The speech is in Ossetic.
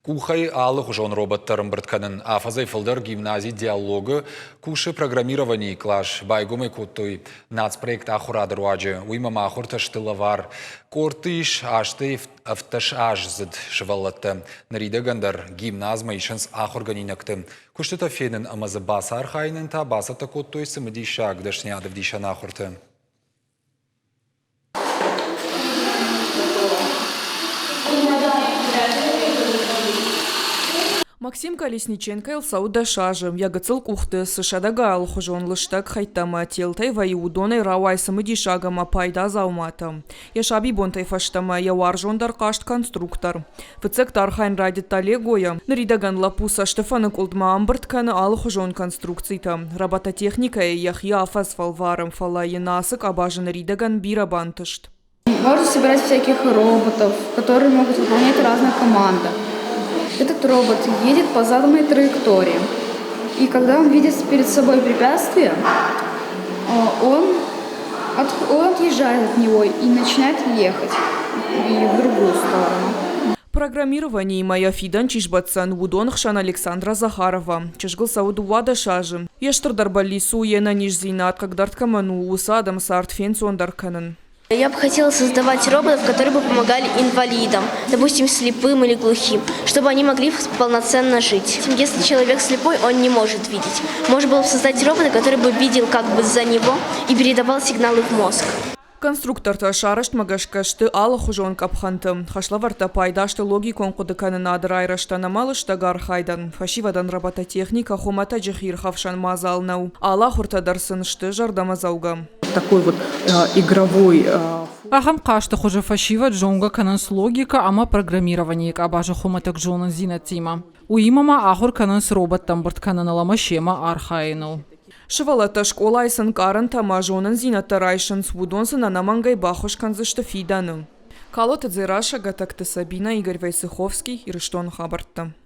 Къухӕй алыхуызон роботтӕ ӕрӕмбырд кӕнын. Афӕдзӕй фылдӕр гимнази «Диалог»-ы кусы программированийы кълас. Байгом ӕй кодтой нацпроект «Ахуырады» руаджы. Уыимӕ ма ахуыртӕ сты лӕвар. Къордты ис азтӕй 17 аздзыд сывӕллӕттӕ. Ныридӕгӕн дӕр гимназмӕ исынц ахуыргӕнинӕгты. Куыстытӕ фенын ӕмӕ дзы бацархайынӕн та бацӕттӕ кодтой цымыдисаг дӕсныйадӕвдисӕн ахуыртӕ. Максим Колесниченкойыл цӕуы 10 азы. Йӕ гыццыл къухты цы сӕдӕгай алыхуызон лыстӕг хӕйттӕ ӕмӕ телтӕй вӕййы, уыдонӕй рауайы цымыдисаг ӕмӕ пайда дзауматӕ. Йӕ сабибонтӕй фӕстӕмӕ йӕ уарзондӕр хъазт конструктор. Фыццӕгты архайын райдыдта легойӕ. Ныридӕгӕн лӕппу цӕстыфӕныкъуылдмӕ ӕмбырд кӕны алыхуызон конструкцитӕ. Робототехникӕйы йӕхи афӕдз фӕлвары, фӕлӕ йын ацы къабазы ныридӕгӕн бирӕ бантыст. Можно собирать всяких роботов, которые могут выполнять разные команды. Этот робот едет по заданной траектории. И когда он видит перед собой препятствие, он, от, он отъезжает от него и начинает ехать и в другую сторону. Программированиимӕ йӕ фидӕн чи сбӕтдзӕн, уыдон хсӕн Александра Захарова. Чызгыл цӕуы 12 азы. Йе стырдӕр бӕллиц у йе нӕниздзинад хъыгдард кӕмӕн у, уыцы адӕмы цард фенцондӕр кӕнын. Я бы хотела создавать роботов, которые бы помогали инвалидам, допустим, слепым или глухим, чтобы они могли полноценно жить. Если человек слепой, он не может видеть. Можно было бы создать робота, который бы видел как бы за него и передавал сигналы в мозг. Конструктортӕ сӕ арӕзтмӕ гӕсгӕ сты алыхуызон къӕпхӕнты. Хӕслӕвӕрдтӕ пайда сты логикон хъуыдыкӕнынады райрӕзтӕн ӕмӕ лыстӕг архайдӕн. Фӕсивӕдӕн робототехникӕ хуымӕтӕджы хиирхӕфсӕн мадзал нӕу. Алы ахуыртӕ дӕр сын сты зӕрдӕмӕдзӕугӕ. Такой вот игровой Ахӕм хъазты хуызы фӕсивӕд зонгӕ кӕнынц логикӕ ӕмӕ программированийы къабазы хуымӕтӕг зонындзинӕдтимӕ. Уыимӕ ма ахуыр кӕнынц роботтӕ ӕмбырд кӕныныл ӕмӕ семӕ архайыныл. Сывӕллӕттӕ скъолайы цы нкъарӕнтӕ ӕмӕ зонындзинӕдтӕ райсынц, уыдон сын ӕнӕмӕнгӕй баххуыс кӕндзысты фидӕны. Калоты Дзерассӕ, Гӕтӕгты Сабинӕ, Игорь Войцеховский, Ирыстоны хабӕрттӕ.